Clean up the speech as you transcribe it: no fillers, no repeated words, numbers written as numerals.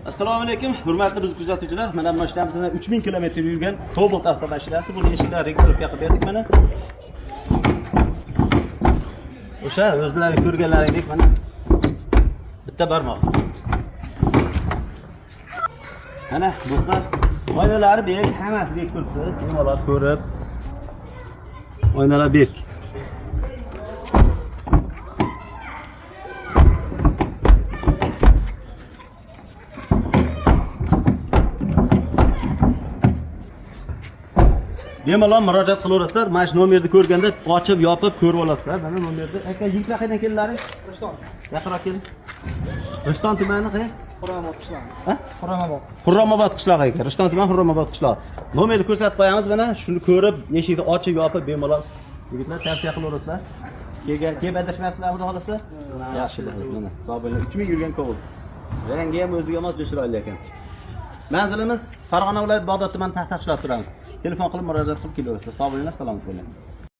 Assalomu alaykum, hurmatli biz kuzatuvchilar. Mana mashinamiz mana 3000 kilometr yurgan Cobalt avtomashinasi. Buni eshiklari регулировка qilib berdik mana. O'sha o'zlari ko'rganlaringdek mana bitta barmoq. Mana do'stlar, oynalari berk, hammasi berk turibdi. Bemalol ko'rib. Oynalar berk. Bemalol murojaat qilaverasizlar. Mana shu nomerni ko'rganda ochib, yopib ko'rib olasizlar. Mana nomerni. Aka, yigitlar qayerdan keldilaring? Rishton. Yaqinroq keling. Rishton tumani qayer? Xurramobod qishlog'i. Ha? Xurramobod. Xurramobod qishlog'i ekan. Rishton tumani Xurramobod qishlog'i. Nomerni ko'rsatib qo'yamiz mana. Shuni ko'rib, eshikni ochib, yopib bemalol yigitlar tavsiya qilaverasizlar. Kelgan, kelib adashmayapsizlar, xudo xolasa. Yaxshi bo'ladi. Mana, sog' bo'linglar. 3000 yurgan Cobalt. Rangi ham o'ziga mos chiroyli ekan. Manzilimiz Farg'ona viloyati Bag'dod tumani Paxta qishlog'i turamiz. Telefon qilib murojaat qilib kelaverasizlar. Sog' bo'linglar, salomat bo'linglar.